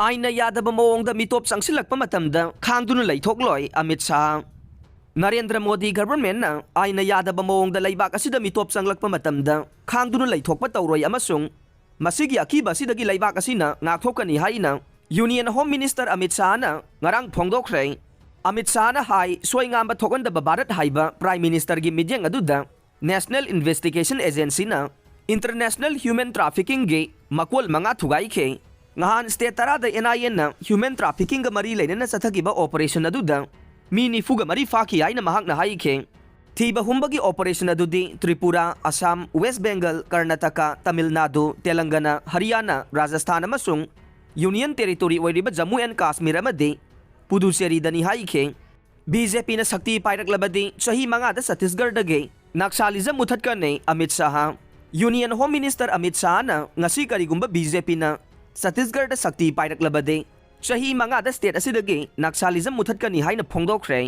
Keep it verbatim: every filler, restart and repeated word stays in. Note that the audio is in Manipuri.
ꯑꯥꯏꯟꯅ ꯌꯥꯗꯕ ꯃꯑꯣꯡꯗ ꯃꯤꯇꯣꯞ ꯆꯪꯁꯤꯜꯂꯛꯄ ꯃꯇꯝꯗ ꯈꯥꯡꯗꯨꯅ ꯂꯩꯊꯣꯛꯂꯣꯏ ꯑꯃꯤꯠ ꯁꯥꯍ꯫ ꯅꯔꯦꯟꯗ꯭ꯔ ꯃꯣꯗꯤ ꯒꯚꯔꯟꯃꯦꯟꯠꯅ ꯑꯥꯏꯟꯅ ꯌꯥꯗꯕ ꯃꯑꯣꯡꯗ ꯂꯩꯕꯥꯛ ꯑꯁꯤꯗ ꯃꯤꯇꯣꯞ ꯆꯪꯂꯛꯄ ꯃꯇꯝꯗ ꯈꯥꯡꯗꯨꯅ ꯂꯩꯊꯣꯛꯄ ꯇꯧꯔꯣꯏ ꯑꯃꯁꯨꯡ ꯃꯁꯤꯒꯤ ꯑꯀꯤꯕ ꯑꯁꯤꯗꯒꯤ ꯂꯩꯕꯥꯛ ꯑꯁꯤꯅ ꯉꯥꯛꯊꯣꯛꯀꯅꯤ ꯍꯥꯏꯅ Union Home Minister ꯑꯃꯤꯠ ꯁꯥꯍꯅ ꯉꯔꯥꯡ ꯐꯣꯡꯗꯣꯛꯈ꯭ꯔꯦ꯫ ꯑꯃꯤꯠ ꯁꯥꯍꯅ ꯍꯥꯏ, ꯁꯣꯏ ꯉꯥꯝꯕ ꯊꯣꯛꯍꯟꯗꯕ ꯚꯥꯔꯠ ꯍꯥꯏꯕ Prime Ministerꯒꯤ ꯃꯤꯠꯌꯦꯡ ꯑꯗꯨꯗ National Investigation Agencyꯅ international human traffickingꯒꯤ ꯃꯀꯣꯜ ꯃꯉꯥ ꯊꯨꯒꯥꯏꯈꯤ꯫ ꯉꯍꯥꯟ state ꯇꯔꯥꯗ NIAꯅ human traffickingꯒ ꯃꯔꯤ ꯂꯩꯅꯅ ꯆꯠꯊꯈꯤꯕ operation ꯑꯗꯨꯗ ꯃꯤ ꯅꯤꯐꯨꯒ ꯃꯔꯤ ꯐꯥꯈꯤ ꯍꯥꯏꯅ ꯃꯍꯥꯛꯅ ꯍꯥꯏꯈꯤ꯫ ꯊꯤꯕ ꯍꯨꯝꯕꯒꯤ operation ꯑꯗꯨꯗꯤ ꯇ꯭ꯔꯤꯄꯨꯔꯥ, ꯑꯁꯥꯝ, ꯋꯦꯁ ꯕꯦꯡꯒꯜ, ꯀꯔꯅꯥꯇꯀꯥ, ꯇꯥꯃꯤꯜ ꯅꯥꯗꯨ, ꯇꯦꯂꯪꯒꯅꯥ, ꯍꯔꯤꯌꯥꯅꯥ, ꯔꯥꯖꯁꯊꯥꯟ ꯑꯃꯁꯨꯡ Union Territory ꯑꯣꯏꯔꯤꯕ ꯖꯝꯃꯨ ꯑꯦꯟ ꯀꯥꯁꯃꯤꯔ ꯑꯃꯗꯤ ꯄꯨꯗꯨꯆꯦꯔꯤꯗꯅꯤ ꯍꯥꯏꯈꯤ꯫ BJPꯅ ꯁꯛꯇꯤ ꯄꯥꯏꯔꯛꯂꯕꯗꯤ ꯆꯍꯤ ꯃꯉꯥꯗ ꯆꯇꯤꯁꯒꯔꯗꯒꯤ ꯅꯛꯁꯥꯂꯤꯖꯝ ꯃꯨꯊꯠꯀꯅꯤ Amit Shah. Union Home Minister Amit ꯁꯥꯍꯅ ꯉꯁꯤ ꯀꯔꯤꯒꯨꯝꯕ BJPꯅ ꯆꯇꯤꯁꯒꯔꯗ ꯁꯛꯇꯤ ꯄꯥꯏꯔꯛꯂꯕꯗꯤ ꯆꯍꯤ ꯃꯉꯥꯗ state ꯑꯁꯤꯗꯒꯤ ꯅꯛꯁꯥꯂꯤꯖꯝ ꯃꯨꯊꯠꯀꯅꯤ ꯍꯥꯏꯅ ꯐꯣꯡꯗꯣꯛꯈ꯭ꯔꯦ꯫